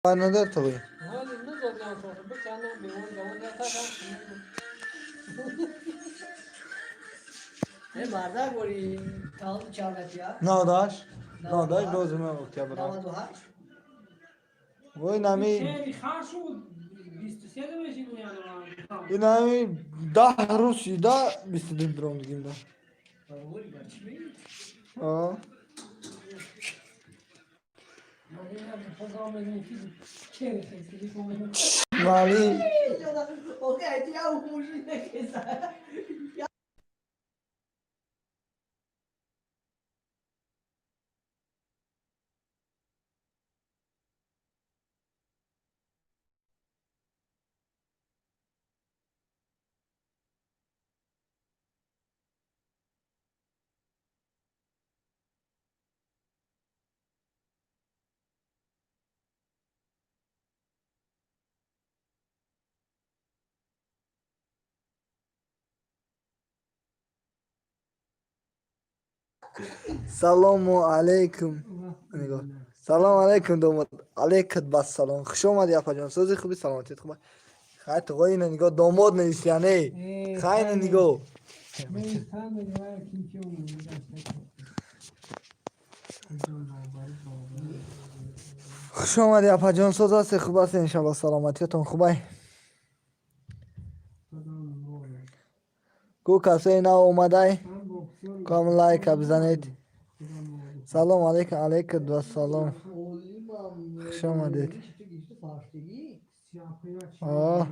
Надор то. Ne bardak var tamam çarlet ya. 98, 98, 9 октябр. 98. Вой, нами. Хеле хар шуд, 23 мешид январ. Инами 10 рӯз шида, 22 биром дигим да. Бабuri bak mi? А. Мали. Okey, ya okumuş ne kesa. Салому алейкум. Нигоҳ. Салом алейкум, домод. Алейкат бас салом. Хуш омадӣ, апаҷон. Сози хуби, саломатият хуба. Хай туғои, ина нигоҳ, домод нависияне. Хай, ина нигоҳ. Хуш омадӣ, апаҷон. Соз ҳасте, хуб ҳасте, иншалло, саломатиятон хубай. Ку касои нав омадай, кам лайка бизанед. Салом алейкум, алейкум вассалом. Хуш омадед. О.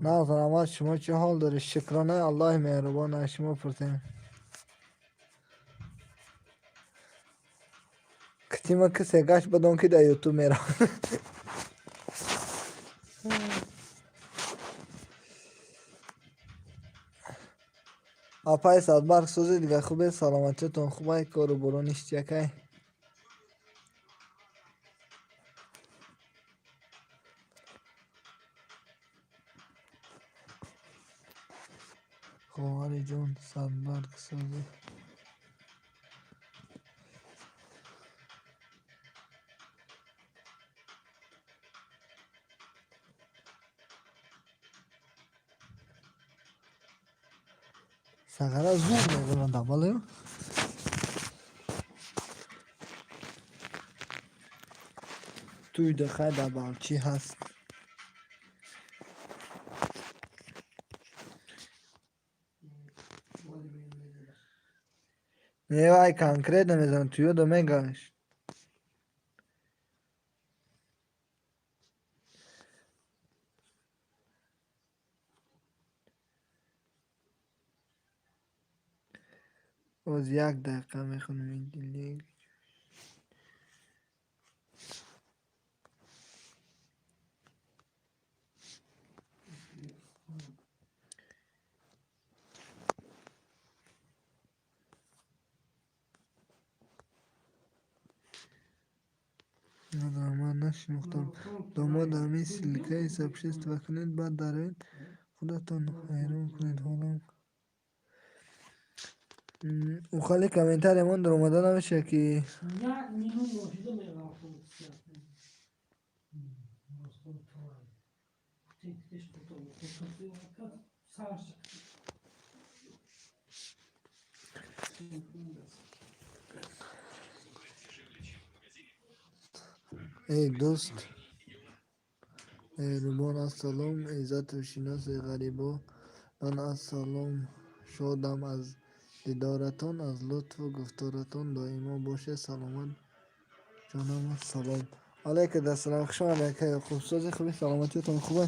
Нағз, раҳмат. Шумо чӣ ҳол доред? Шукронаи Аллоҳи меҳрубон, аз шумо пурсем. Китима кисе гашт бидон, ки дар Ютуб меравад. Апаи Садбарг, сӯзи дига хубе, саломатиятон хубай, кору борониш чиякай? Хоҳари ҷон, Садбарг, сӯзи. Сағара зуд мезанад, бале? Туй дихай дар Балчӣ ҳаст. Не, вай конкретно мезанад, туёдо мегашт. Боз як дақиқа мехонам ин линк. Ман нашинохтам. Домод, ҳамин ссылкаи сообщество кунед, баъд дароед, худатон ҳайрон кунед ҳолам. Ухали комментариямон даромада намешавад ки. Як минут бошида мерафтам. Эй дӯст меҳрубон, ассалом, иззату шиноси ғарибон, ассалом. Шодам аз дидоратон, аз лутфу гуфторатон, доимо бошед саломат, ҷонам, ассалом. Алайкум ассалом, хуш омадед, ака Яқуб. Сози хуби, саломатиятон хубай?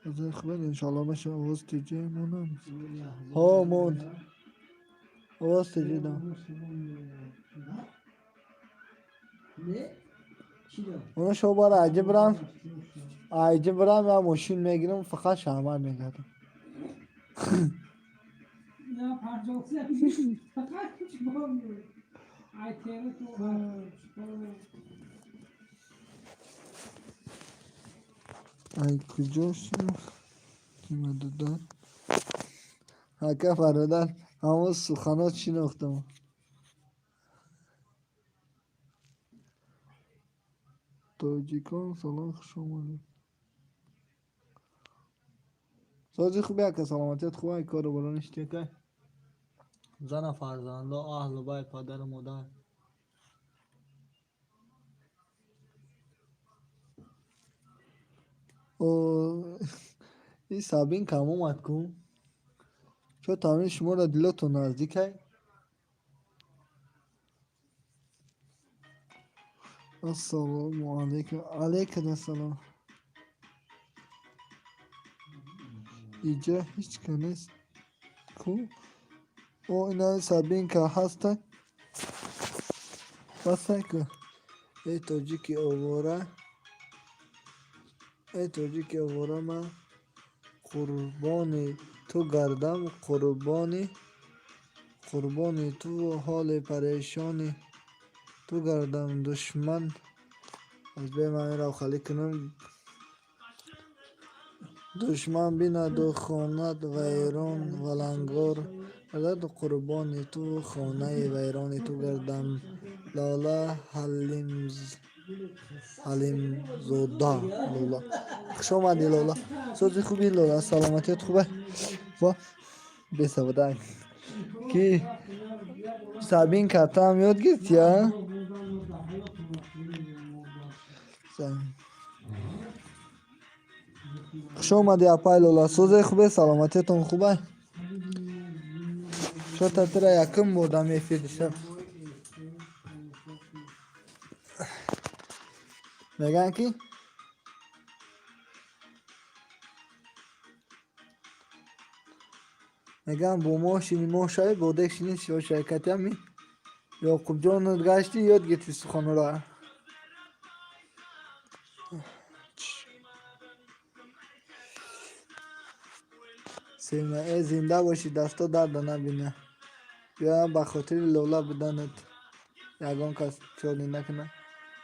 Сози хубед, иншоалло мешава. Овоз теҷе монам? Ҳо, монд. Овоз теҷе дам. Ne? Çino. Оно шо бара айҷа бирам, айҷа бирам, я мошин мегирам, фақат шаҳмат мегардам. Я парҷоси фақат чикор ай тера ту чикор. Ай куҷо шинохт додар? Ака бародар, ҳамон суханот шинохтам. Тоҷикон салом, хуш омадед. Сози хуби ака, саломатият хуб, кору борони штекай? Зана, фарзандо, аҳлу байт, падару модар. О, и Сабин кам омад ку? Чо тамин шуморо дилотон наздикай? Ассалому алайкум. Алайкум ассалом. Иҷа ҳеҷ ка нест ку? О, ина Сабинка ҳаста? Бастай ку. Эй тоҷики овора, эй тоҷики овора, ман қурбони ту гардам, қурбони қурбони туву ҳоли парешони ту гардам, душман аз бе ман инро халӣ кунам. Душман бинаду хонад вайрон валангор гардад, қурбони туву хонаи вайрони ту гардам. Лола Ҳалимзода, Лола. Хуш омадӣ, Лола. Сози хуби, Лола, саломатият хуба? Во, бесаводак. Ки Сабинка там ёд гирифти, а? Хуш омадӣ, апай Лола. Созе хубе, саломатиятон хуба? Чота тира якум бор дам эфир дишаб. Мегӯянд ки мегӯянд бо моҳ шини моҳ шавӣ, бо дег шини сиёҳ шавӣ. Катями Ёқубҷон гаштӣ, ёд гирифти суханро. Э, зинда бошӣ, дасто дарда набина. Биё, ба хотири Лола буданат ягон кас чолӣ накунад.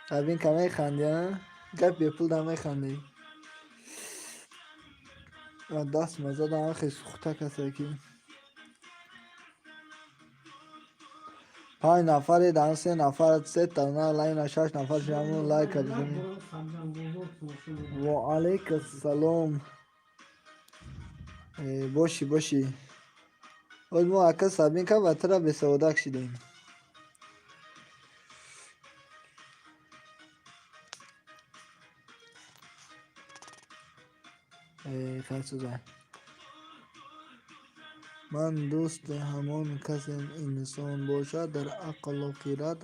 Сабинка, механдӣ, а? Гап бепул да механдӣ. Даст мазадам хеле сухта касе ки. Панҷ нафаре дар се нафар, сета на лайна шаш нафар шамон лайка бизанед. Ва алайк ассалом. Э, бошӣ, бошӣ. Оз мо ака Сабинка ба тура бесаводак шидем. Э, хайр. Ман дӯсти ҳамон касем, инсон бошад, дар ақлу хирад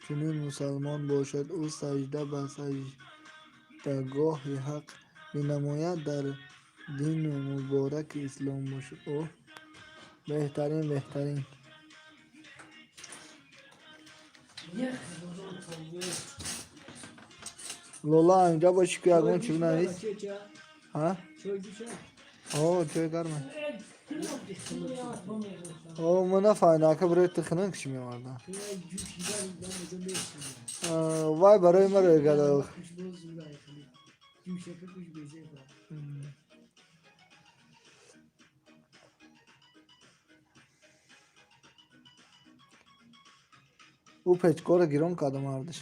чунин мусалмон бошад, ӯ сажда ба саждагоҳи ҳақ бинамояд, дар дину мубораки ислом бошад. О, беҳтарин, беҳтарин. Лола, инҷа бошӣ ку, ягон чӣ бинавис? Ҳа? О, чой гарма. О, ман нафаҳмидам, ака, барои ту хунук чӣ меовардам. Вай барои ма рӯй карда. Ӯ печкора гирон карда мардаш.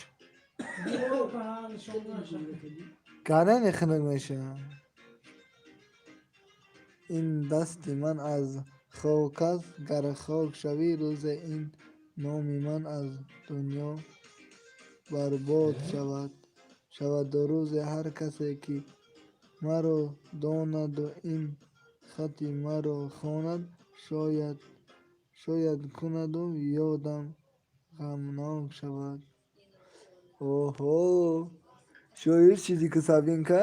Канени хунук мешавад. Ин дасти ман аз хок аст, гар хок шавӣ, рӯзе ин номи ман аз дунё барбод шавад. Шавад рӯзе ҳар касе ки маро донаду ин хати маро хонад, шояд шояд кунаду ёдам ғамнок шавад. Оҳо, шоир шидӣ ку, Сабинка?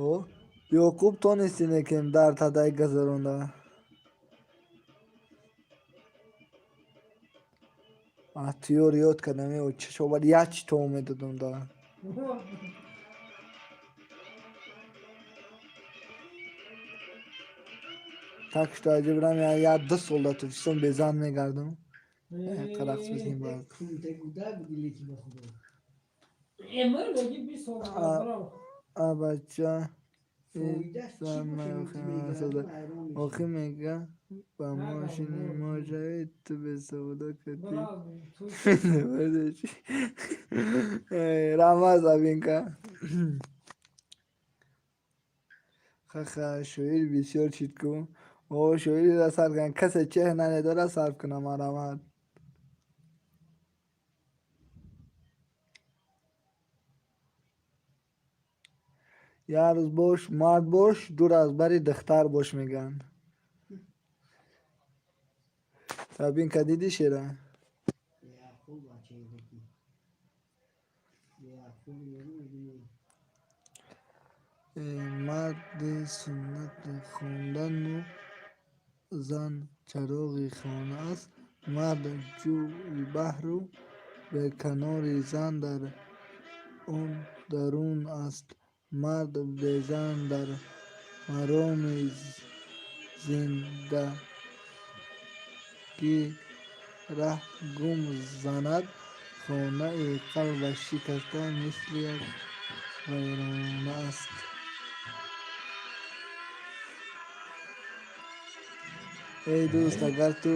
О, Ёқуб, тонисти некем дар тадай газаронда. Тиёр ёд кардам, чашобар як то медодам да. Так что аҷибрам як ду сол дар Тоҷикистон безан мегардам. Рақс бизем баъд. А бача, Фоидааш чӣ боша, мегардум, ҳайрон мешавам. Охи мега ба мошини мо шавӣ, ту бесавдо кардӣ. Раҳмат, Сабинка. Хаха, шоир бисёр шид ку. О, шоириро сар кан, касе чеҳ надорад сарф кунам, марҳамат. Як рӯз бош, мард бош, дур аз бари духтар бош, мегӯянд. Сабинка, дидӣ шера? Беақл бачаи буди. Беақл ёру мебинӣ. Марди суннат хондану зан чароғи хона аст. Мард ҷӯи баҳру беканори зан дар он дарун аст. Мард безан дар мароми зиндагӣ раҳ гум занад. Хонаи қалбаш шикаста мисли як вайрона аст. Эй дӯст, агар ту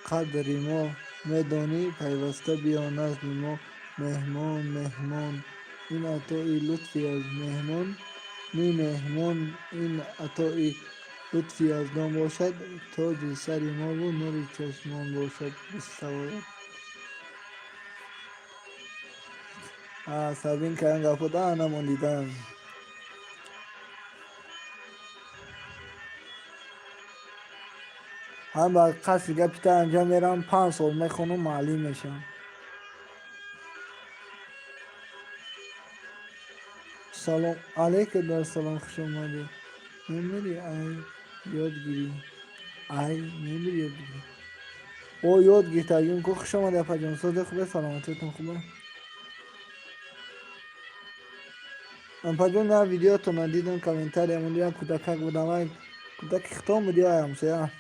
қадри мо медонӣ, пайваста биё назди мо меҳмон, меҳмон. Ин атои лутфи аз меҳмон, ни меҳмон, ин атои лутфи яздон бошад, тоҷи сари мову нури чашмон бошад. Бисавояд. Сабинка, ин гапҳо да намондидам. Ҳам ба қасди гапи та анҷом мерам, 5 сол мехонам, муаллим мешавам. Салом алейка, дар салом, хуш омадӣ. Мемири, ай ёд гирӣ, ай мемири, ёд гирӣ. О, ёд гиртагим ку. Хуш омадӣ, апаҷон, созе хубе, саломатиятон хубе? Апаҷон, на видеотона дидам, комментария монди, як кӯдакак будам, ай кӯдаки хитом буди, ай ҳамсоя.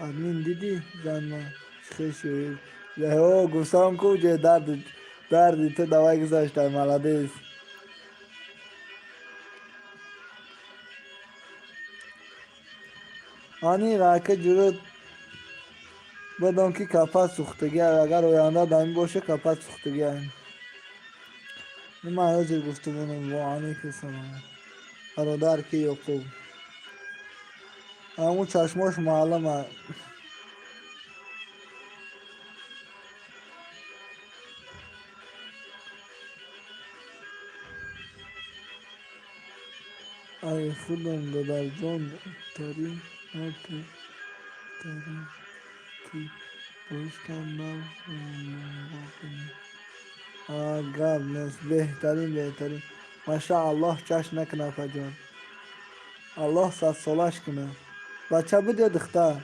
Админ, дидӣ занма чӣ хел шоир? О, гуфтам ку, ҷои дарди дарди ту давай гузаштай, молодец. Ани рака ҷурӯт бидон, ки капа сӯхтагӣ, агар оянда дар ин боша, капа сӯхтагӣ. Ман ҳозир гуфта будам. Ва алайкум салом, бародар, ки Ёқуб ҳамун чашмош маълума. Ай худам, додарҷон, тарин тарин ки боштам гап нест, беҳтарин, беҳтарин, машааллоҳ, чашм накунад, апаҷон, Аллоҳ садсолаш кунад. Бача буд ё духтар?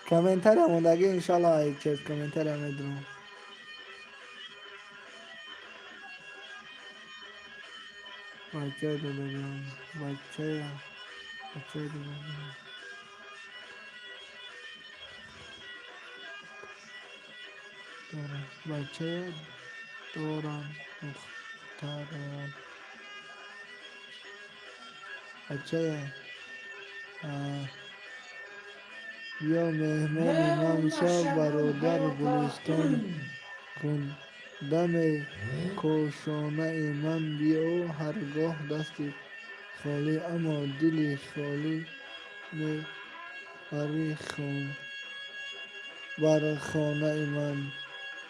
Комментария мондагӣ, иншалло, через комментария медонам. Бача додарҷон, бачая, бачаи додарҷон дорам, бачая дорам, духтарам, бачая. Биё меҳмони ман шав, бародар, гулистон кун даме кошонаи ман биё. Ҳаргоҳ дасти холӣ, аммо дили холӣ мебарӣ бар хонаи ман.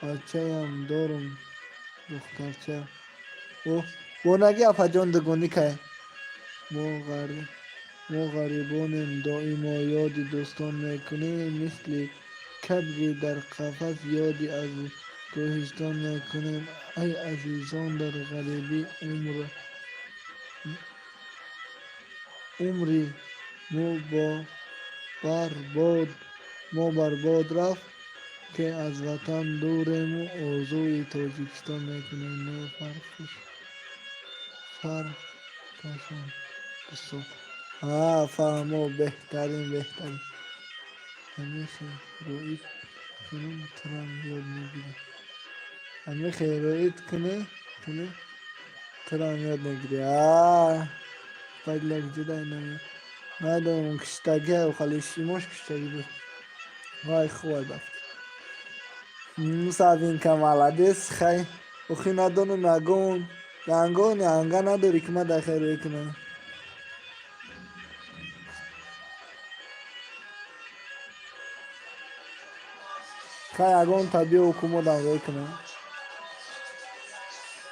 Бачаям дорум, духтарча. Бонагӣ, апаҷон, дугонӣ кай. Мо ғарибонем, доимо ёди дӯстон мекунем, мисли кабки дар қафас ёди аз кӯҳистон мекунем. Ай азизон, дар ғарибӣ умри мо барбод рафт, ки аз ватан дурему орзуи Тоҷикистон мекунем. Фаркашон. Ҳа, фаҳмо, беҳтарин, беҳтарин. Ҳамихе рӯид кунум, турам ёд мегирӣ. Ҳамихе рӯид кунӣ, турам ёд мегирӣ. А падлак ҷудай наме. Надонам, киштагӣ хали шимош киштагӣ буд. Вай, хувай бафт. Савинка, молодец, хай. Охи надонам, ягон ягон янга надорӣ, ки ман дар хай рӯй кунам. Хай, ягон та биё, ҳукумодам рӯй кунам.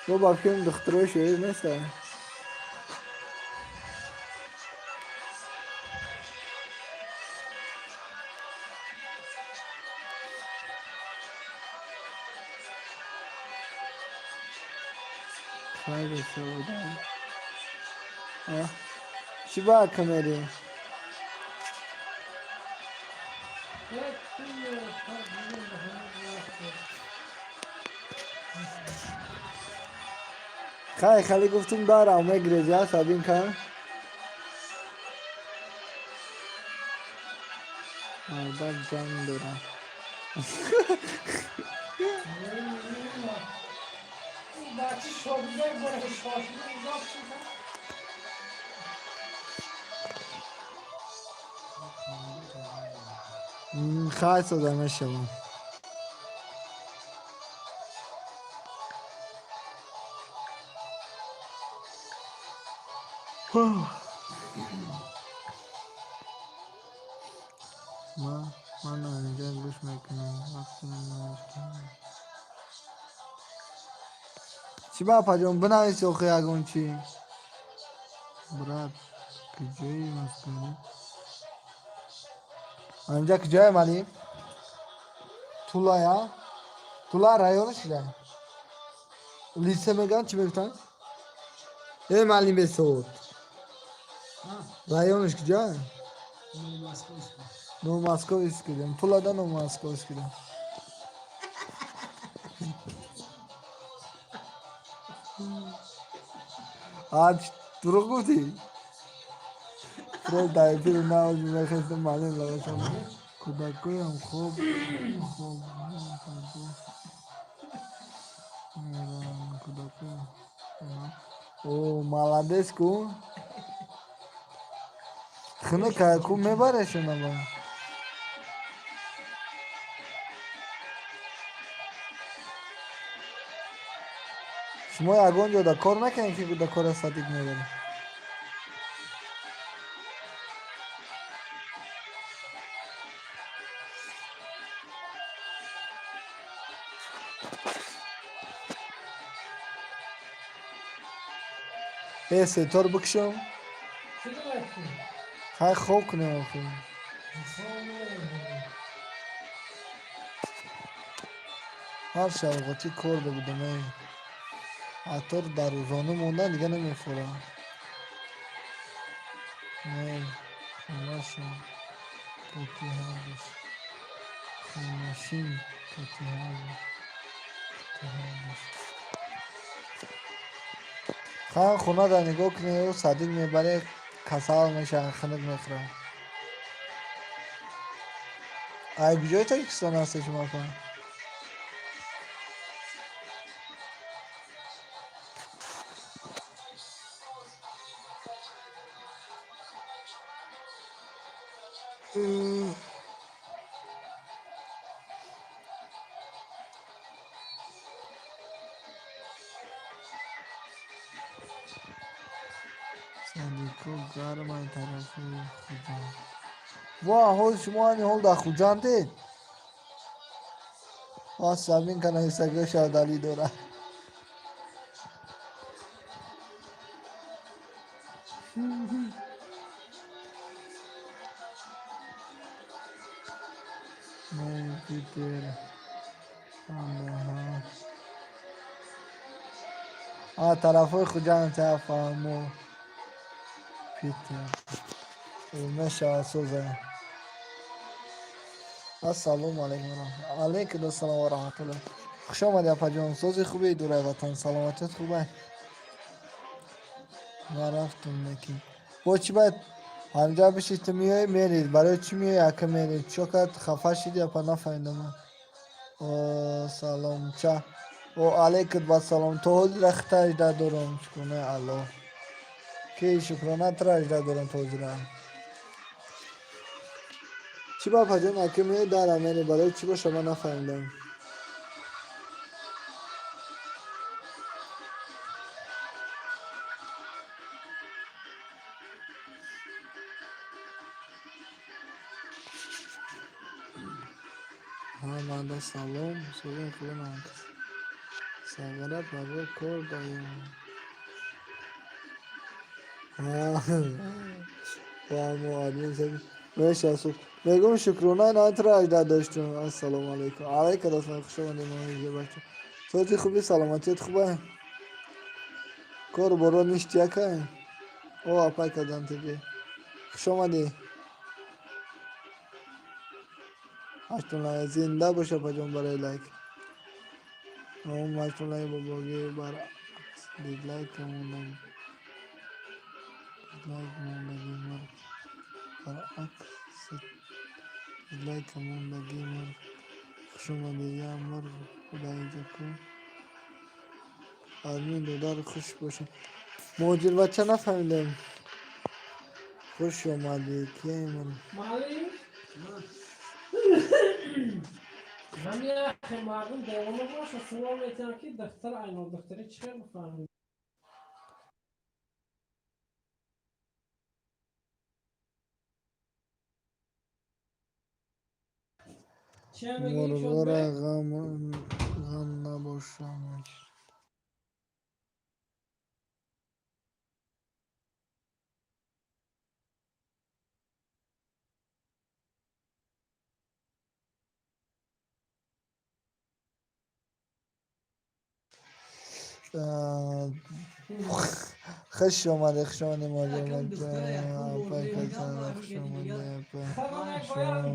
Бо ба фикрам, духтурои шоир неста. Хай, бесаводам. Чӣ ба камери? Як ту Хай, хали гуфтум, дарам мегирезя, Сабинка. Мардак ҷанг дорам. Бачи шогирдой бора шошида изоф шуда. Хай, соза мешавам. Ман анҷа гӯш мекунам вақти навиштан. Чӣ ба, апаҷон, бинавис охи ягон чӣ. Брат, куҷои Москваи? Анҷа куҷое, малим? Тулая? Тула райони чия? Лице мегӯянд, чӣ мегуфтанд? Э, малим бесавод. Районаш куҷое? Новомосковский. Новомосковский. Тулада Новомосковский. А дурӯғ гуфтӣ? Просто дар эфири навз мехестам, малим лабашам. Кӯдакоям хоб хоб мераванд, кӯдакоям. О, молодец ку. Хунука ку, мебарешонаба. Шумо ягон ҷода кор мекунед, ки кӯдакора садик мебаред? Э, сетор бикшом? Чӣ бачи? Хай, хоб кунем охи. Ҳар шавқотӣ кор будам, э. Атор дар рӯзона мондан дига намефурам. Не, хонашон кати ҳардуш. Хонашин кати ҳардуш. Кати ҳардуш. Хан, хона дар нигоҳ кунед, ӯ садик мебаре, касал мешавад, хунук мехӯрад. Ай куҷои Тоҷикистон ҳастед шумо, апа? Садико гармай тарафи Хуҷанд. Ва ҳол шумо ҳамин ҳол дар Хуҷандед? Ва Сабинка нависагиҳо шавдалӣ дорад. Питер. Аҳа. А тарафҳои Хуҷанд фаҳмо. Питер. Мешавад, соза. Ассалому алайкум. Алайкум ассалом ва раҳматуллоҳ. Хуш омадӣ, апаҷон. Сози хуби, дурай ватан. Саломатият хубай? Ман рафтум, лекин. Бо чӣ бояд Ҳамҷа биши, ту меои, мери. Барои чӣ меои, ака, мери? Чо кард, хафа шиди, апа, нафаҳмидам. О, саломча. О, алейкум басалом. То ҳозира хита ажда дорам. Шукронаи Аллоҳ. Ки шукрона тра ажда дорам то ҳозира. Чӣ ба, апаҷон, ака, меои, дара мери? Барои чӣ боша, ман нафаҳмидам. Ҳамада салом, сӯзои худо намкас. Сағира парво кор даём. Мешасу. Мегум, шукрона на тра ажда доштум. Ассалому алайкум. Алайкум ассалом. Хуш омадед, моҳиҷа бача. Соати хуби, саломатият хубай? Кор боро ништякай? О, апай кадан тебе. Хуш омадӣ. Ҳаштон лайк. Зинда бош, апаҷон, барои лайк. Ом 8 лайк бобоги бар дизлайк мондам. Дизлайк мондаги мурғ. Баръакс дизлайк мондаги мурғ. Хуш омадӣ, я мурғ худаиҷа ку. Админ додар, хуш бошед. Муҳоҷирбача, нафаҳмидем. Хуш омадӣ. Кияи мурғ? Маълим? Ҳамин ахи мардум девона боша, суол метиҳанд, ки духтар айно духтари чӣ хел бифаҳмид? Чӣ мегӯӣ, Мурғора Шодбек? Ғам набошам. Хуш омадӣ, хуш омадӣ, Акам духтара якум бор апай мебинам, калсана, ҳамин хуш гапи омадӣ, дигар. апай. Салом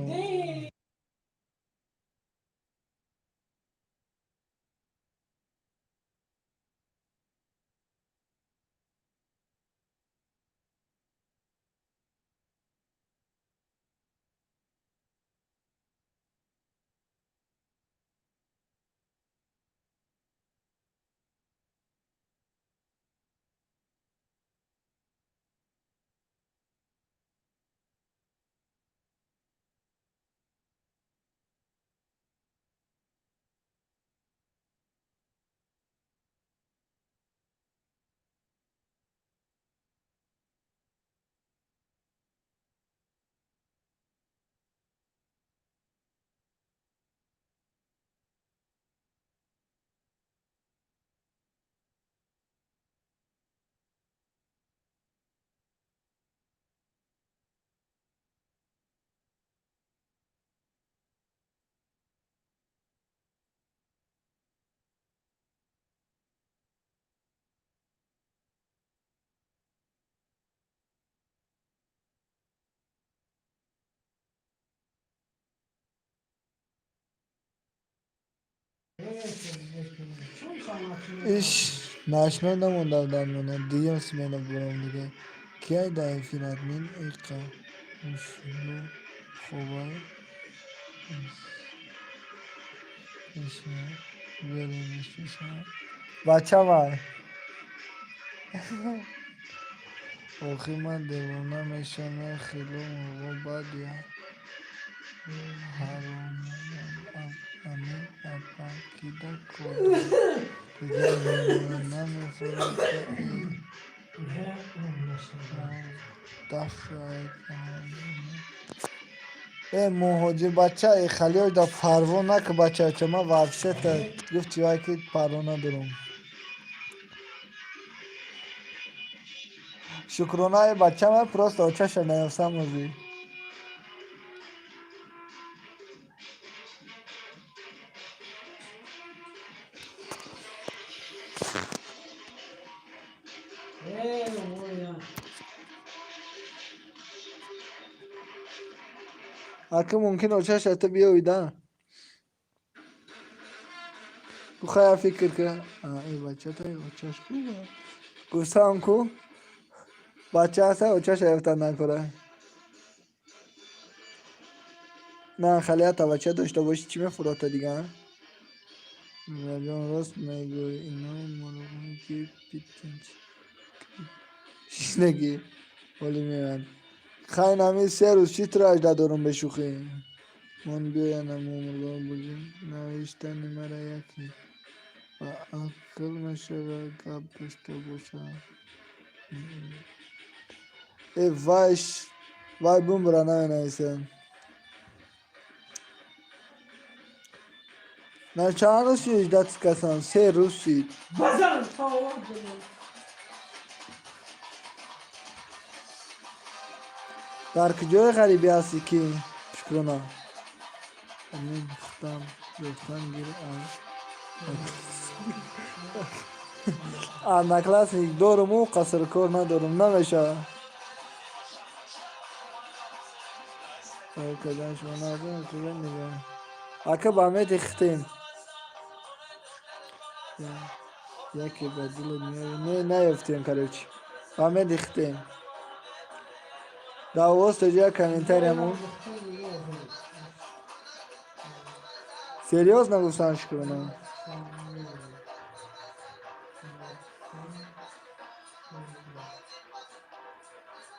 Шумо алайкум. Иш нашно намонда дар мона. Дуюм смена бурам дига. Кияй дар эфир админ иқа. Ушну хубай. Бача вай. Охи ман девона мешавам, хело мурғо баъд я ҳаромиям амин апакида кор. Дигар намефурад и дафъ. Э, муҳоҷирбача, э, халиёш да парво нака, бачача, ман вообще-то гуфти вай ки парво надорам. Шукронаи бача, ман просто очаша наёфтам озӣ. Э, оя. Ака, мумкин очаша ту биёида? Гухая фикр ка. А, э, бачата очаш ку? Гуфтам ку? Бача аста, очаша ёфтан накора. На халия тавачча дошта бошӣ, чӣ мефурота дига? Меҳрабҷон, рост мегӯй, ино мурғоне ки питинч шинагӣ ҳоли меоянд. Хай нами 3 рӯз чӣ туро ажда дорум бешӯхӣ? Мон биёянд, мо мурғоро бозем. Навиштани мара яке ба ақл мешавад, гап дошта бошад. Э вайш, вай бумбра наменависад. На чанд рӯз шид ждать касан? 3 рӯз шид. Базан тавон бизан. Дар куҷои ғарибӣ ҳастӣ ки шукрона? Амин хутам ёфтан гир одноклассник доруму қасркор надорум, намешавад. Кардан шумо нагӯ. Ака ба мети хитем. Яке ба дилат меояд. Не, наёфтем, короче. Ба мети хитем. Дар овоз тоҷа комментариямон. Серьёзно гуфтан, шукрона.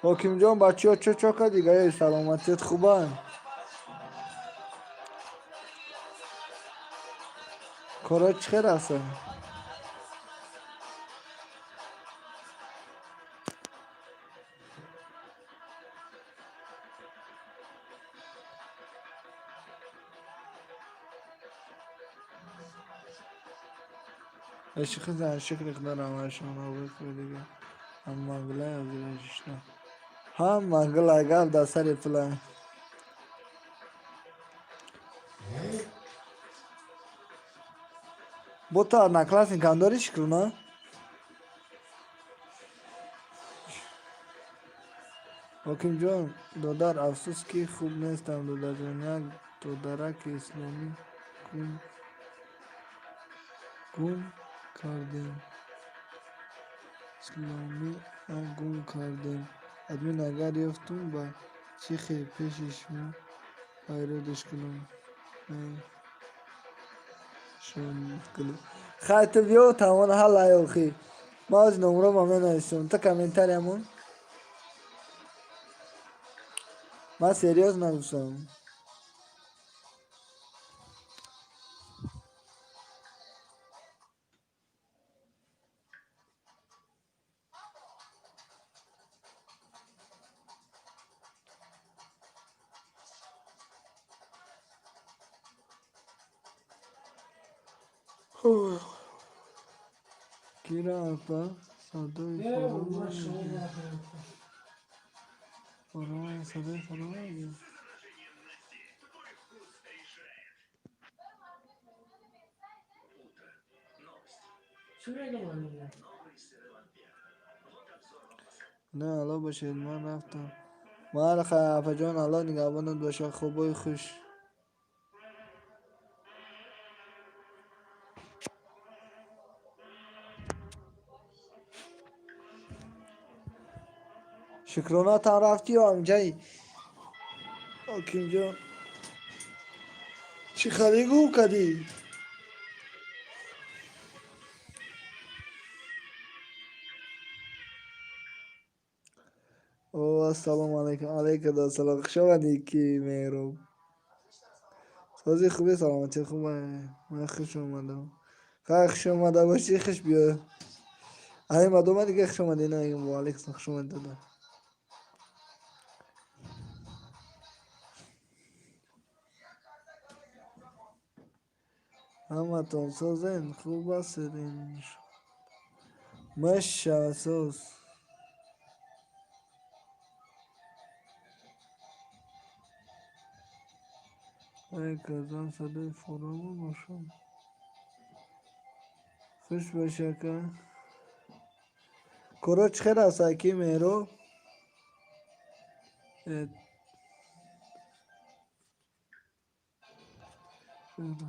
Ҳокимҷон, бачаҳо чо чо кардӣ? Гаё саломатият хубанд? Коро чӣ хел ҳастанд? Шукр шукри худо рамашон дига. Ҳам манглай ҳозирашишна. Ҳам манглай гап дар сари пула. Бо ту одноклассникам дорӣ, шукрона? Ҳокимҷон, додар, афсӯс ки хуб нестам, додарҷон. Як додараки исломӣ гум кардем. Исломӣ гум кардем. Админ, агар ёфтум, ба чӣ хел пеши шумо пайродаш кунам? Хай, ту биё, тамон ҳаллай охи. Ман ози номрома менависам. Ту комментариямон. Ман серьёзно гуфтам. Кира апа садои фаромад, садои фаромад. Чӣ мегӯям? Не, алло бошед, ман рафтам. Ман апаҷон, алло нигаҳбонат бошад, хобои хуш. Шукрона, там рафтӣ ё ҳамҷаи? Ҳокимҷон, чӣ хари гум кардӣ? О, ассалому алайкум. Алайкум ассалом. Хуш омадӣ, ки Меҳроб. Сози, хубе, саломатӣ хубе? Ман хуш омадам. Хай, хуш омада бошӣ, хуш биё. Ай мадома дига хуш омадӣ намегӯям. Ва алайкум, хуш омадӣ дада. Ҳаматон созен, хуб ҳастед? Маша соз. Ай казан садои форомо бошад. Хуш бошӣ, ака. Коро чӣ хел аст, аки Меҳроб?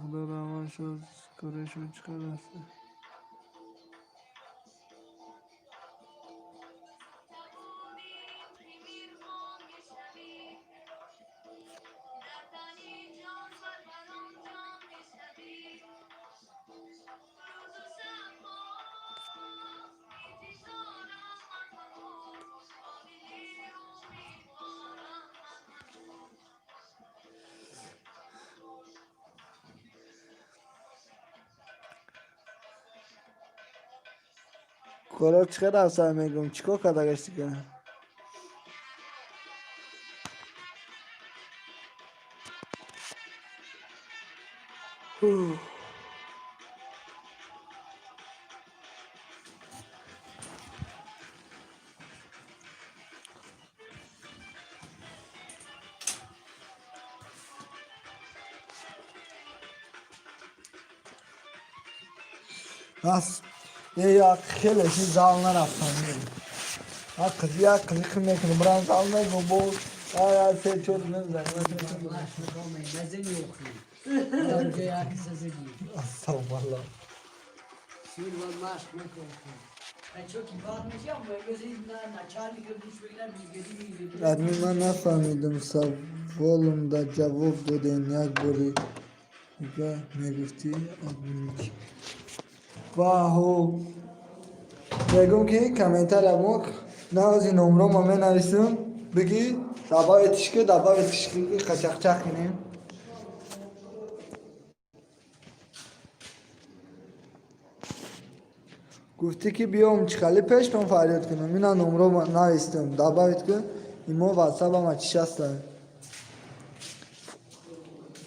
Худо раҳмат шуд. Кораи шумо чӣ хел аст? Коро чӣ хел рафта мегӯм, чӣ кор карда гаштига? Нас як хеле ши зал нарафтам. Як қизи як қизи хим мекунем, брам зал мегум бо я се чор мезанем. نزنی اخری اونجا یک زدی Астағфируллоҳ. سور و مشق نکن چون که بعد میشم بگذارید نه начальник دوش بگیرم بیگری میگیره Адми ман нафаҳмидам саволумда ҷавоб додем як бори дига мегуфтӣ админ ки ваҳо мегӯм ки комментария мо навзи номрома менависам бигӣ добавить ки добавить ки қачақчақ кунем. Гуфтӣ ки биём чихали пештон фарёд кунам, ина номро навистам, добавить ки имо ватсапама чишаста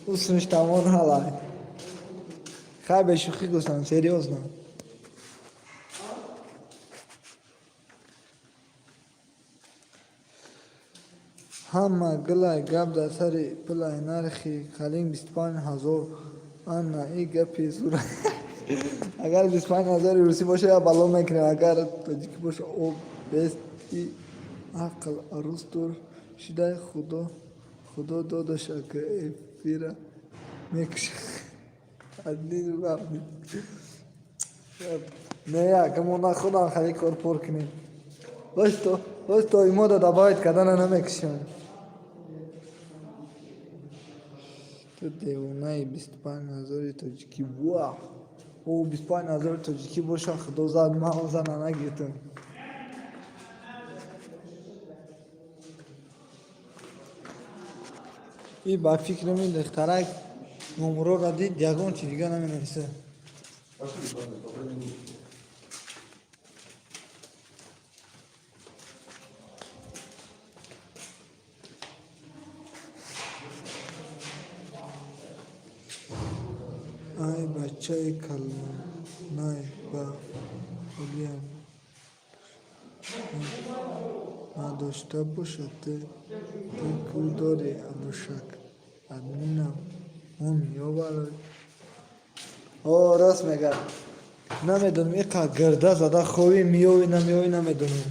усмиш тамон ҳалай. Хай бешӯхӣ гуфтам, серьёзно. Ҳама гулай гап дар сари пулай нархи қалин 25 000 ана и гапи зура. Агар 25 000 русӣ боша я бало мекунем, агар тоҷикӣ боша об бест и ақл арӯз дур шидай худо худо додаша ки эфира мекуша. Адни не як мо нахудам хали кор пур кунем. Ҳоз то имода добавить кардана намекушам. Ту девонаи 25 000 тоҷикӣ ва о 25 000 тоҷикӣ боша худо зад ман зана нагиртам. И ба фикри мин духтарак номрора дид ягон чи дига наменависа. Ай бачаи калонай ба ҳолиам надошта бошад ту ку дорӣ арӯшак админам он меоварад. О рост мегӯяд. Намедонам иқа гирда зада хови меёвӣ намеёвӣ намедонам.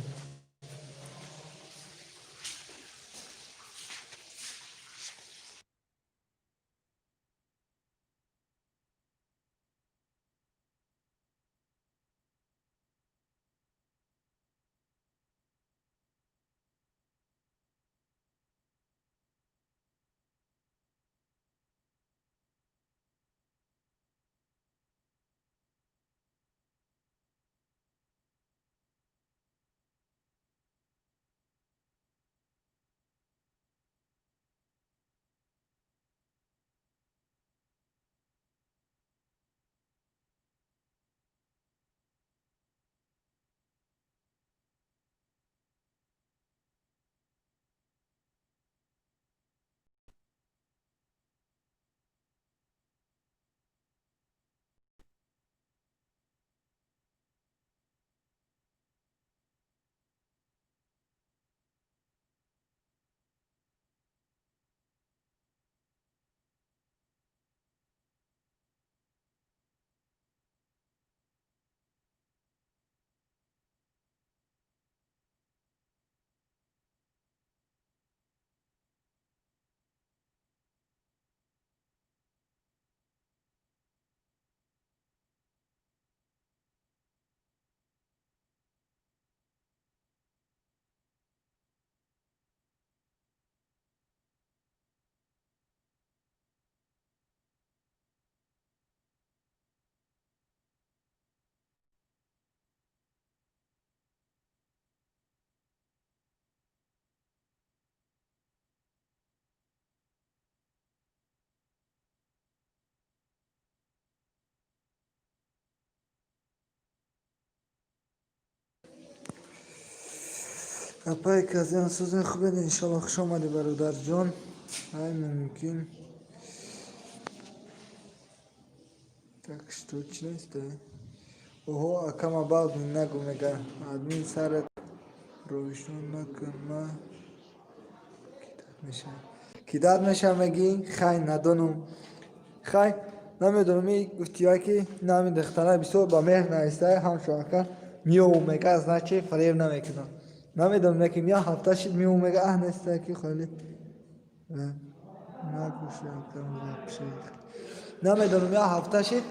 Апай Казиан, сӯзен, хубед, иншалло. Хуш омадӣ, бародарҷон. Ай, мумкин. Так что, чӣ неста? Оҳо, акама баъд нагу, мега. Админ, сарат ровишон накун, ма меша. Кидать меша, мегӣ? Хай, надонум. Хай, намедонам, и гуфтия ки нами духтара бисёр ба меҳр навистай, ҳамчун ака миёву мега, значит, фареб намекунам. Намедонам, лекин я ҳафта шид, миёву мега, аҳ, нестай ки холӣ. Нагӯши, акам, вообще. Намедонам, я ҳафта шид,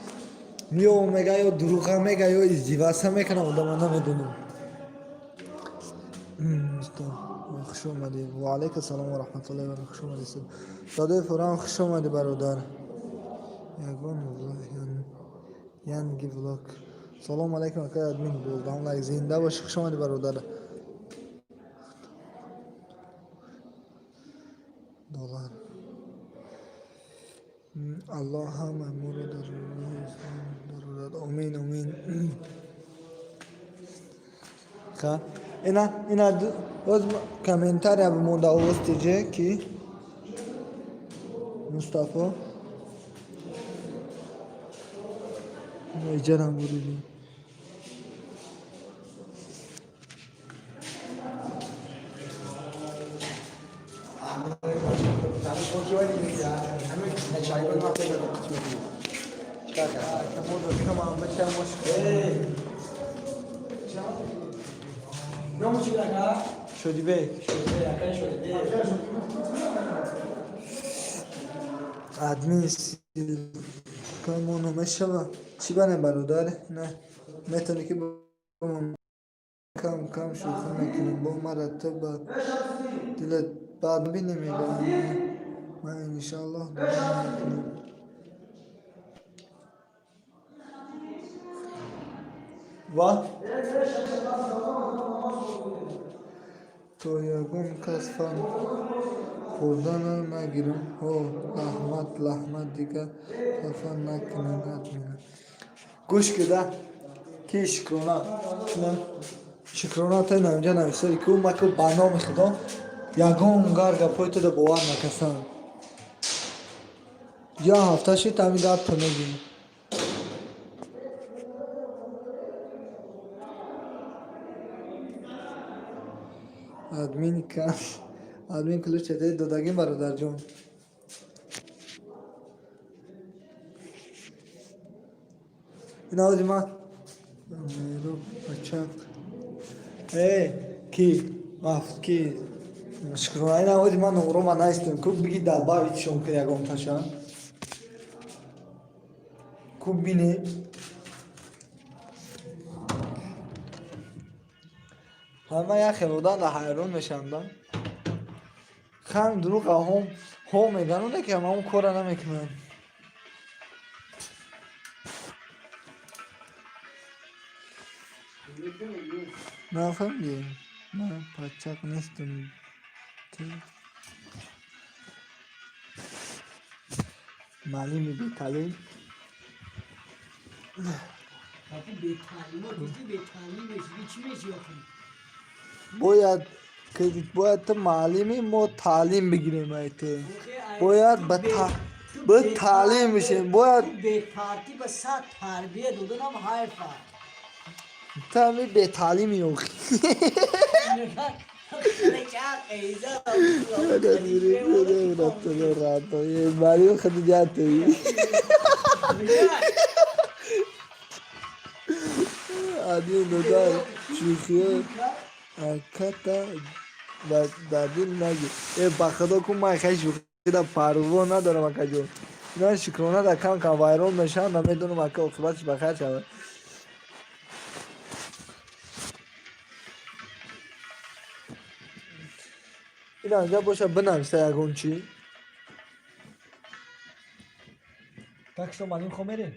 миёву мега, ё дурӯға мега, ё издеваться мекунам одама, намедонам. Хуш омадӣ. Ва алайкум салом ва раҳматуллоҳи ва хуш омадӣ. Садои фурам, хуш омадӣ, бародар. Ягон янги влог. Салом алайкум, акай админ, бурдам лайк, зинда бошӣ, хуш омадӣ, бародар. Доллар. Аллоҳ ҳама моро дар роҳи ислом дарорад. Омин, омин. Ха, ина ина боз комментария бимонда овоз тиҷе ки Мустафо иҷарам буридем. Шодибек. Админ, ссылка моно мешава? Чӣ бане, бародар? На, метавонӣ ки кам кам шӯхӣ мекунем бо мара, ту ба дилат бад бинӣ, мегӯям. Ман иншоаллоҳ дуо мекунам. Ва то ягон кас фан хӯрдана нагирам. Ҳо, раҳмат, лаҳмат, дигар хафа накунед админа. Гӯш кида, ки шукрона, шукрона, та инҷа нависади ку ма ку, ба номи худо, ягон гар гапҳои туда бовар накасам. Я ҳафта шид, ҳамин гапто мегӯӣ. Админ кам, админ, ключ чатаи додагим, бародарҷон. Ин овози ман меро пачак. Э, ки мафт, ки шукрона, ин овози ман номрома наистем ку, биги добавить шон ки ягон таша. Ку бине. Ҳама як хел одам дар ҳайрон мешаванд. Хам дурӯға ҳом ҳо меганонде ки ҳамаон кора намекунанд. Нафаҳмидӣ? Ман пачак нестам. Ту маълими бетаълим. Капу бетаълима гуфти, бетаълим меши, чӣ меши охи? Бояд ту маълими мо таълим бигирем ай ту. Бояд ба таълим бишем. Бояд бетартиба сад тарбия доданам ҳайфа. Ту ҳами бетаълими охи. Маълим хадиҷатои. Админ додар, шӯхиё аката дар дил нагир. Э, ба худо ку, ман хеле шӯхида парво надорам, акаҷон. Ман шукрона да кам кам вайрон мешавам, намедонам, ака, оқибаташ ба хайр шавад. Ин анҷа боша, бинависа ягон чӣ. Так что, малим хо мерем.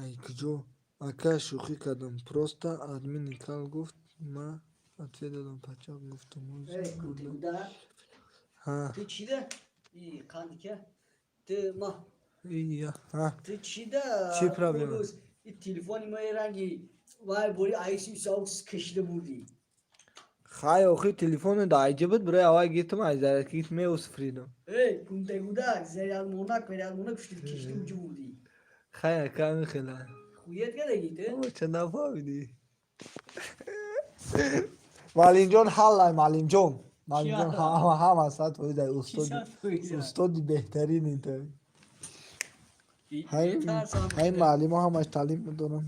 Ай, куҷо? Ака, шӯхӣ кардам. Просто админ кал гуфт, ма ответ додам, пачак гуфтам. Ҳа. Ту чида? И қандика? Ту ма. Ия, ҳа. Ту чида? Чӣ проблема? این تلفن ما یه رنگی وای بوری ایسی ساوس کشیده بودی. Хай, охи телефону да айҷа буд, барои аввал гирифтам, ай зарядка меусфридам. ای گونده گوده زریال مونک وریال مونک کشیده کشیده اونجا بودی. Хай, ака, михела. خویت که دیگه. Ама ча нафаҳмидӣ? Маълимҷон ҳаллай, маълимҷон. Маълимҷон ҳама ҳама 100% ай устоди устоди беҳтарини то. Ҳай, маълимо ҳамаш таълим медорам.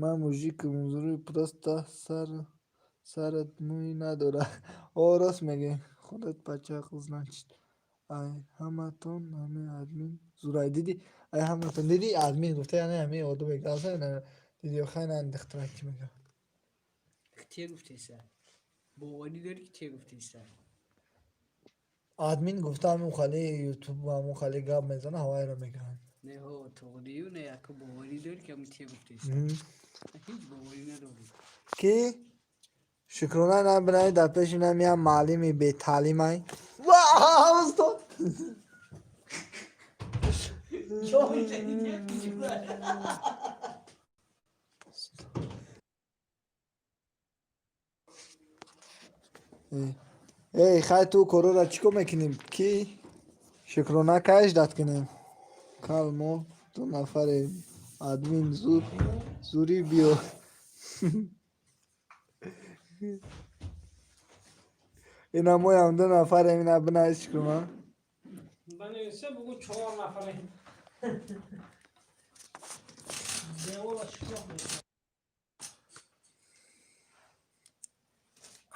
Ман мужик музури, просто сар сарат мӯй надорад. О, рост мегӯӣ. Худат пачақ, значит. Ай ҳаматон ҳамин админ зурай дидӣ? Ай ҳаматон дидӣ, админ гуфта, яъне ҳамин одам мегӯяд, дидӣ, хай, на духтарак чӣ мегӯяд? تیه گفته سر باوری داری که تیه گفته سر؟ Админ гуфта, ҳамин хали ютуб, ҳамун хали гап мезана, ҳавайро мегӯянд. نه ها تغریو نه یکا باوری داری که همین تیه گفته سر؟ هیچ باوری نداری. Ки шукрона набинай, дар пеши намиям маълими бетаълимай. Ва, устод! چون دیگه. Эй, хай, ту корора чӣ кор мекунем? Ки шукрона кай ждать кунем? Кал мо ду нафарем. Админ зур зурӣ биё. Ина моям ду нафарем, ина бинай, шукрона. Банависа, бугу чор нафаре. Девола чикор мекунад?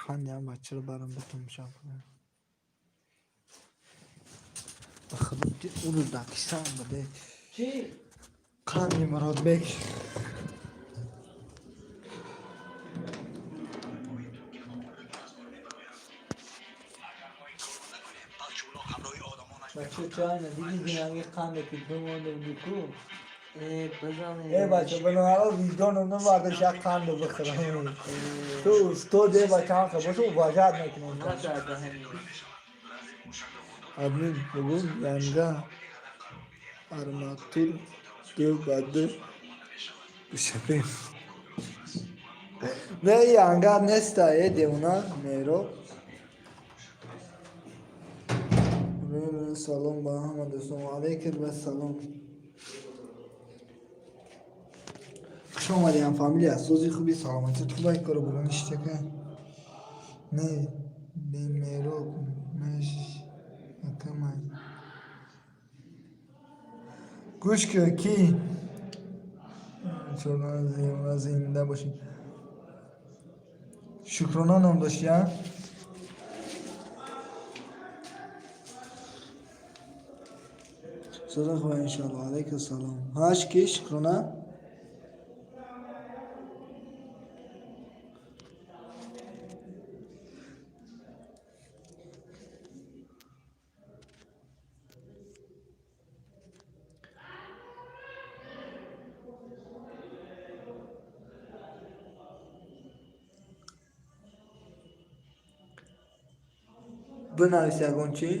Қандиам бачаро барам битум шаб. Ба худо, ӯро дакисам баде. Чӣ? Қанди Муродбек. Бача, чай надиди, динанги қанде ки бимонда буди ку? Э, бизан. Э, бача, бинобар виҷдоном набардаш як қанду бихӯрам. Ту устод, э, бача, ҳам боша, уважать мекунам. Админ бугун янга арматур ду ба ду бишавем. Не, янга неста, э, девона меро. Салом ба ҳама дӯстон. Алейкум вассалом. Хуш омадиам, фамилия. Сози, хуби, саломатит хубай, коро бурон иштака. Не, бемеро меш акамай. Гӯш кун, ки зинда бошӣ. Шукрона ном дошти, а? Соза хуба, иншалло. Алейкум салом. Ҳаш, ки шукрона? Бинавис ягон чӣ?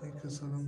Алейкум салом.